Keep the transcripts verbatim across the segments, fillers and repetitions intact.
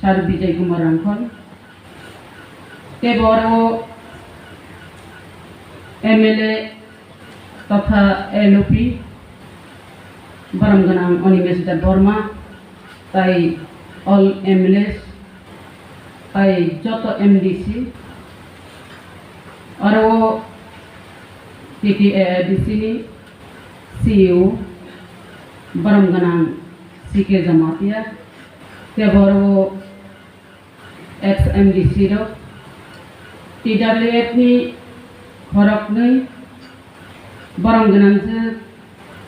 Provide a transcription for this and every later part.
Sir Bijay Kumar Rangkhol, tei bo aro M L A totha L O P borom gwnang Animesh Debbarma, tai all M L As, tai joto M D C, aro T T A A D C ni C E O borom gwnang C K Jamatia, tei bo aro ex M D C rok, T W F ni khoroknwi borom gwnangjwk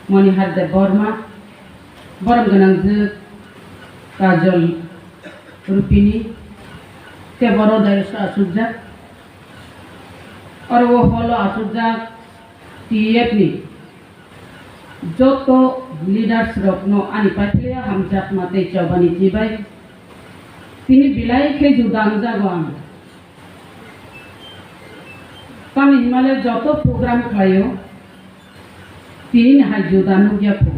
Monihar Debbarma, borom gwnangjwk Kajol Rupini, tei bo aro daiso achukjak. Oro o holo achukjak T F ni joto leaders rokno ani paithakya hamjakma tei chobani chibai tini belai khe juda wngjago ang. Tamni hwnmale joto program khlaio, tini hai juda nukya kho.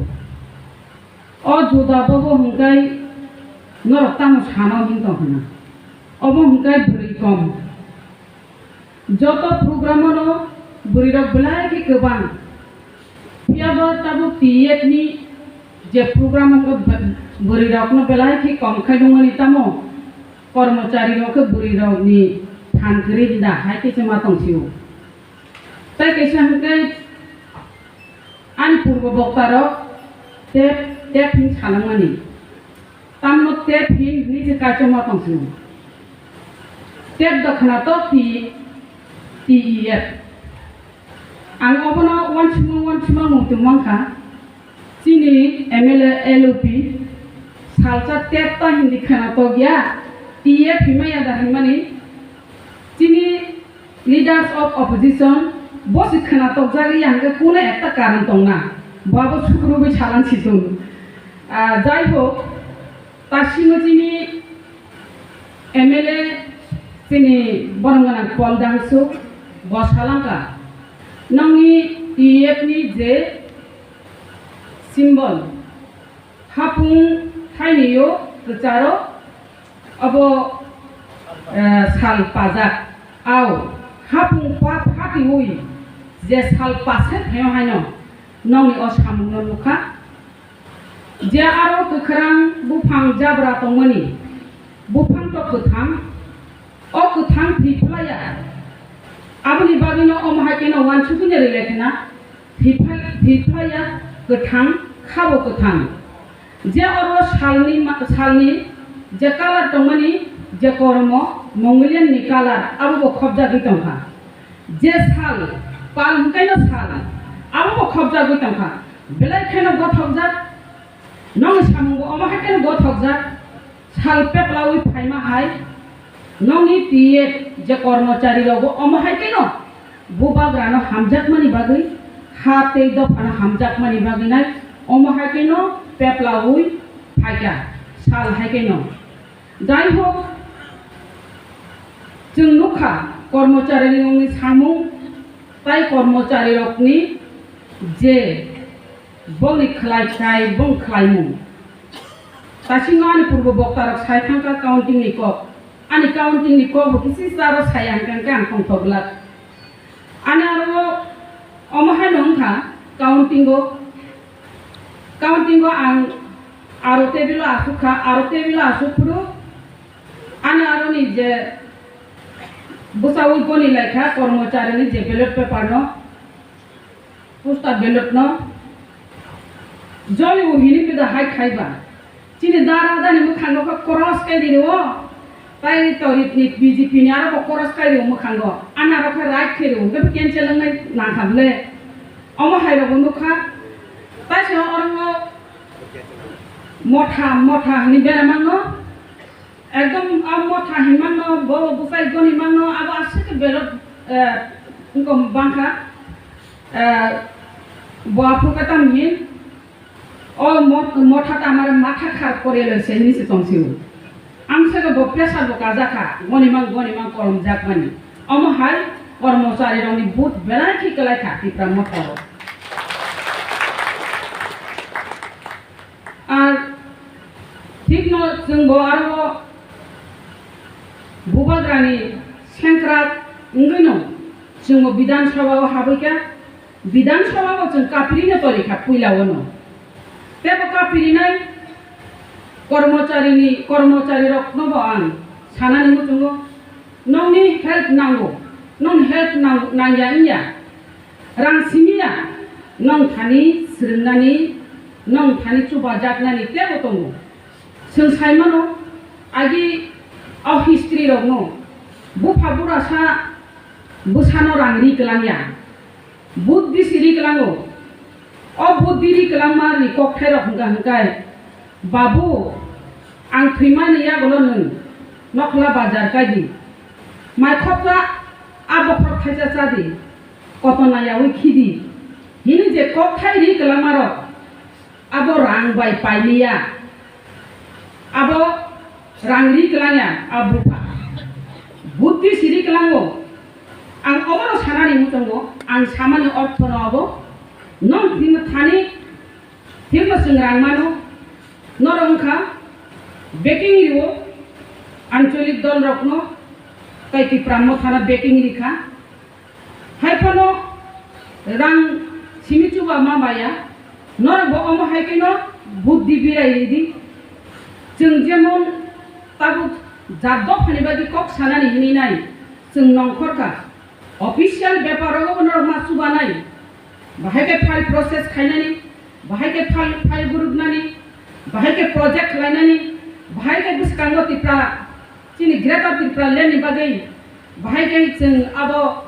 O juda bobo hwnkhe norok tamo sano hwn tong hwna. Obo hwnkhe bwrwi kom. Joto program-o no bwrwi rok belai khe kwbang. Phiya bo tabuk T F ni je program wngkha, bwrwi rok no belai khe kom khai nungmani tamo kormochari rok khe bwrwi rok ni phan kwrwi da hai khe se ma tong sio. Tai kaisa hwnkhe ani purbo bokta rok tep tep hin salangmani. Tamno tep hin hwnwi se kaichoma tong sio. Tep dokhna to T, T E F. Ang obono wansukmung wansukmung muitu mankha. Chini M L A L O P salsa tep ta hindi khana tokya, T F himaya da himani. Chini Leaders of Opposition, bo se khwna tokjagwi ya hwnkhe kunu ekta karon tongna, bo abo sukrubwi salang situng. Ah, jai hok, ta simi chini M L A chini borom gwnang Paul Dangsuk, bo salangkha, nongni T F ni je symbol, hapung thainio kwcharo abo, eh, sal pajak. Ao hapung pa phatiui je sal pasai phaio haino nongni o samungno nukha. Je aro kwkhrang buphang jabra tongmani, buphang to kwthang, o kwthang thwi phlaiya. Aboni bagwino omo hai kheno wansugwino rwlai khna, thwi phlai-, thwi phlaiya kwthang, khabo kwthang. Je oro salni ma-, salni je colour tongmani, je kormo Mongolian ni colour, abo bo khopjagwi tongkha. Je sal, pal hwnkhaino sal, abo bo khopjagwi tongkha. Belai kheno gothokjak, nongni samungbo omo hai kheno gothokjak. Sal peplaui phaima hai, nongni T F je kormochari rokbo omo hai kheno bubagrano hamjakmani bagwi, ha tei dophano hamjakmani bagwi nai omo hai kheno peplaui phaikha, sal hai kheno. Jai hok, chwng nukha kormochari rokni samung tai kormochari rokni je bongni khlai khai, bong khlaimung. Tasingo ani purbo bokta rok sai thangkha counting ni kok. Ani counting ni kok bo kisi charo sai ang kang khe ang tongthok glak. Ani aro omo hai no wngkha counting o, counting o ang aro table o asuk kha, aro table o asuk phuru ani aro ni je bwsaui goni lai kha kormochari ni je ballot paper no, poster ballot no joli o hini pida hai khaiba. Chini dara dani mwkhango khe cross kai rio. Tai torit ni B J P ni aro bo cross kai rio mwkhango. Ani aro khe right khe rio. Hwnkhe bo cancel wngnai nangkha ble. Omo hai rokbo nukha. Tai se oro motha, motha hwnwi bera mano. Ekdom a motha hinmano, bo bwsai goni mano, abo aswk khe belok, eh, wngkha bangkha, eh, bo aphuru khe tamni hin, o mo-, motha ta amar matha khar kore loi se hinwi se tong sio. Ang se bo pressure bo kajakha, goni mang, goni mang kolom jak mani. Omo hai kormochari rokni vote belai khe kwlai kha Tipra motha o. Ar thikno chwngbo aro Bubagrani sengkrak wngwino chwngbo Bidhan Sabha o habwi kha, Bidhan Sabha o chwng kapirino toli kha puila ono. Tebo kapirinai kormocharini, kormochariroknobo ang sanani muchungo, nongni help nango, nong help nang-, nangya wngya, rang simiya, nong thani swrwngnani, nong thani chubajaknani tebo tongo. Chwng sai mano, agi o history rokno, bupha burasa bwsano rang ri kwlangya, buddhi si ri kwlango. O buddhi ri kwlangma ni kokthairok hwnkha hwnkhe, "Babu, ang thwimani yagulo nwng nokla bazar kaidi, mai khopsa a bokhorok thaisa chadi, koto nayaui khidi," hini je kokthai ri kwlangmarok, abo rang bai pailiya, abo rang ri kwlangya, a bupha buddhi si ri kwlango. Ang obono sanani muchungo, ang samani orthono abo, nong thwima thani, thwima chwng rang mano, norok wngkha backing rio, ancholik dolrokno, tei Tipra Mothano backing rikha. Hai phano rang simi chuba ma maya, norok bo omo hai kheno buddhi birai ridi. Chwng jemon tabuk jat dophani bagwi kok sanani hini nai, chwng nongkhor kha. Official bepar rogo bo norok ma chuba nai. Bahai khe file process khainani, bahai khe file, file guruknani, bahai khe project khlainani, bahai khe bwskango Tipra, chini Greater Tipraland ni bagwi, bahai khe chwng abo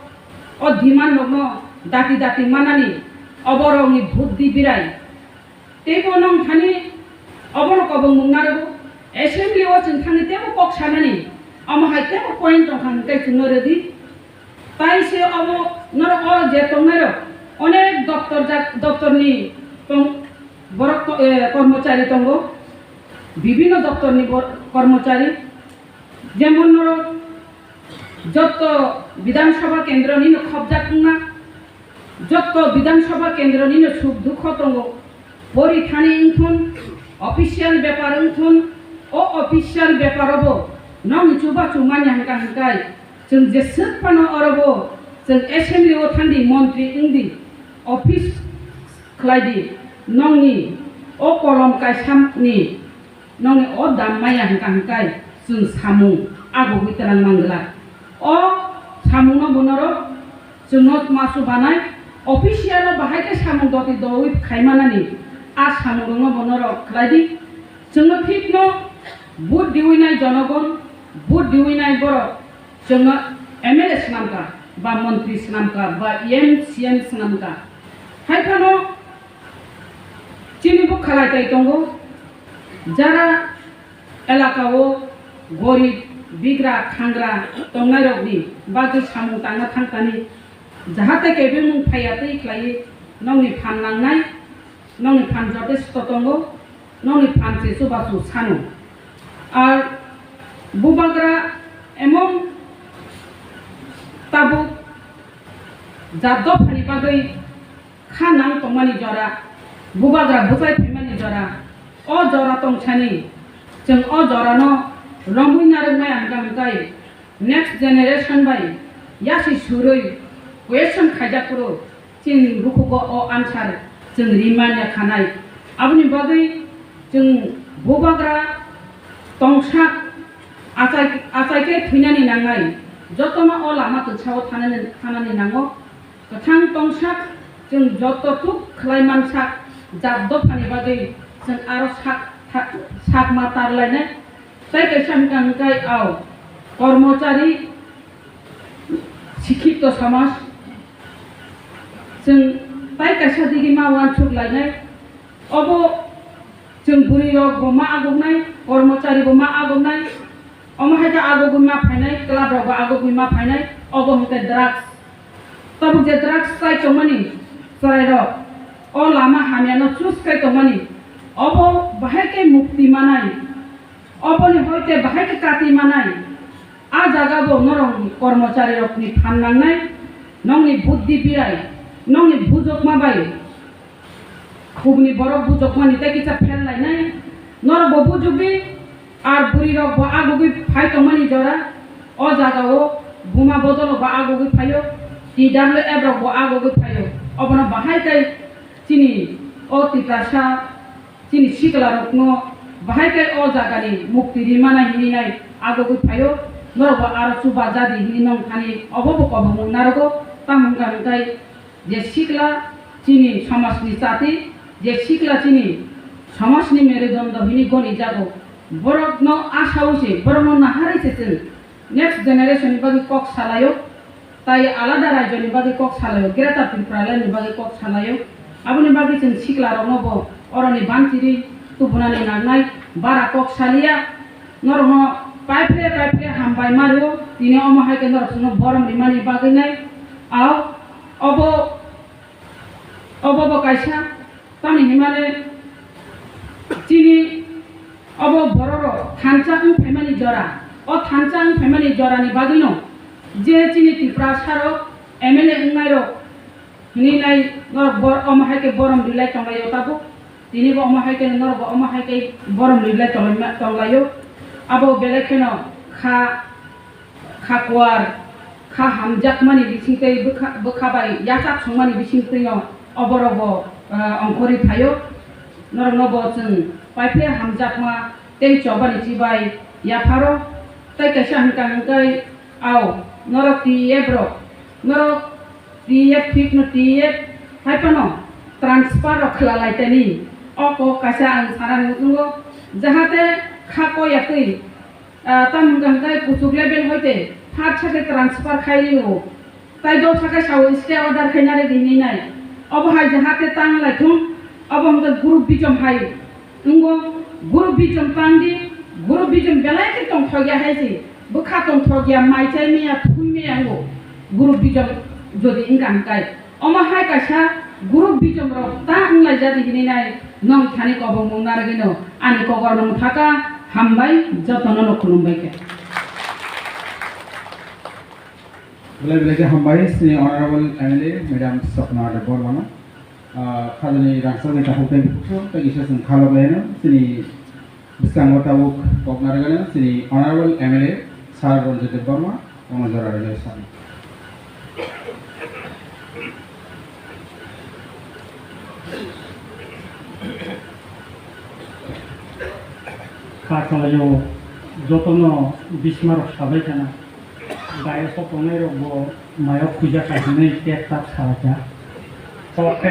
o demand rokno dati dati manani, oborokni buddhi birai. Teibo nong thani obono kobong mung narwgo, assembly o chwng thangwi teibo kok sanani, omo hai teibo point tongkha hwnkhe chwngno rwdi. Tai se obo norok o je tongnairok onek doptor jak-, doptorni tong-, borok to-, eh, kormochari tongo, bibhinno doptorni bor-, kormochari, jemon norok jotto Bidhan Sabha kendro nino khobjak wngna, jotto Bidhan Sabha kendro nino suk dukho tongo, pori thani wngthun, official bepar wngthun, o official bepar obo nongni chubachu manya hwnkha hwnkhe, chwng jeswk phano orobo chwng assembly o thangdi, montri wngdi, office khlaidi, nongni o kolom kaisam ni, nongni o dam maya hwnkha hwnkhe chwng samung agugwi twlang manglak. O samungno bo norok chwngno ma chubanai, official o bahai khe samung doti dowi khaimanani, a samungrokno bo norok khlaidi. Chwngno thikno vote diwinai jonogon, vote diwinai borok chwngno M L A swnamkha, ba montri swnamkha, ba E M, C M swnamkha. Hai phano chini bo khalai tai tongo, jara elaka o gorib, bigra, khangra tongnairokni bagwi samung tangna thangkani, jahate kebengmung phaiya twi khlaiwi nongni phan nangnai, nongni phan jotesto tongo, nongni phan se chubachu sano. Ar bubagra emon tabuk jat dophani bagwi kha nang tongmani jora, bubagra bwchai phaimani jora, o jora tongsani, chwng o jorano romwi narwknai ang kha hwnkhe next generation bai yasi surwi question khaijak phuru chini bukhugo o answer chwng rimanya khanai. Aboni bagwi chwng bubagra tongsak achai, achai khe thwinani nangnai, jotono o lama twsao thanani, thanani nango. Kwthang tongsak, chwng joto tuk khlai mansak, jat dophani bagwi chwng aro sak, tha-, sak ma tar lainai. Tai kaisa hwnkha hwnkhe ao kormochari, sikhito samaj, chwng tai kaisa digi ma uansuk lainai. Obo chwng bwrwi rok bo ma aguknai, kormochari bo ma aguknai, omo hai khe agugwi ma phainai, club rok bo agugwi ma phainai, obo hwnkhe drugs. Tabuk je drugs chai tongmani chwrai rok, o lama hamya no choose khai tongmani, obo bahai khe mukti manai, oboni hoite bahai khe kati manai. A jaga bo norokni kormochari rokni phan nangnai, nongni buddhi birai, nongni bujokma bai, khubni borok bujokmani tei kisa pher lainai, norok bo bujokdi, ar bwrwi rok bo agugwi phai tongmani jora, O jagao buma bodol rok bo agogwi phaio, T W F rok bo agogwi phaio. Obono bahai khe chini o Tiprasa, chini sikla rokno bahai khe o jagani mukti rimana hinwi nai agogwi phaio. Norok bo aro chuba jadi hinwi nong thani obo bo kobongmung narogo, tamo wngkha hwnkhe je sikla chini somajni chati, je sikla chini somajni merudondo hinwi goni jago, borokno asao se, borokno naharwi se chwng next generation ni bagwi kok salaio, tai alada rajyo ni bagwi kok salaio, Greater Tripura Land ni bagwi kok salaio. Aboni bagwi chwng sikla rokno bo oroni banchiri tubunani nangnai, bara kok salia, norokno paiphle paiphle hambai mario, tini omo hai khe norok chwngno borom rimani bagwi nai. Ao obo Obo bo kaisa, tamni hinmani chini obo bororok thansa wng phaimani jora. O thansa wng phaimani jorani bagwino je chini Tiprasarok M L A wngnairok hinwi nai norok bor-, omo hai khe borom rilai tonglaio tabuk. Tini bo omo hai khe norok bo omo hai khe borom rilai tonglaima-, tonglaio. Abo belai kheno kha kha kuar, kha hamjakmani bisingtwi bwkha, bwkha bai yachak songmani bisingtwino oborok bo, ah, ongkhorwi phaio. Norokno bo chwng paiphle hamjakma tei chobani chibai yapharo. Tei kaisa hwnkha hwnkhe, ao, norok T F rok, norok T F fix no T F hai phano transfer rok khwlalai tani. O kok kaisa ang sana nuknungo, jahate kha koyatwi Ah, tamo hwnkha hwnkhe kuchuk level hoite third sake transfer khai rio. Tai dol sake sao stay order khai nare di hinwi nai. Obo hai jahate tang lai thung, obo hwnkhe group bijom hai. Wngo group bijom tang di, group bijom belai khe tongthok ya hai se. Bwkha tongthok ya, mai chai maya, thui maya wngo group bijom jodi wngkha hwnkhe. Omo hai kaisa group bijom rok ta wnglaijak hinwi nai nwng thani kobongmung narwgwino ani kokrokno mwthaka hambai jotono no khulumbai khe. Belai belai khe hambai chini Honorable M L A Madam Swapna Debbarmano, ah, khajani rangchakni takhuk tei bukhuk tei kisa chwng khalok laino chini Bwskango tabuk kok narwknani chini Honorable M L A Sir Ranjit Debbarma, omo jora rwjak sani. Kha kalaio jotono bismarok sabai khana, dais o tongnai rok bo mayo khuja kaisinai tep tap salaikha. Kok khe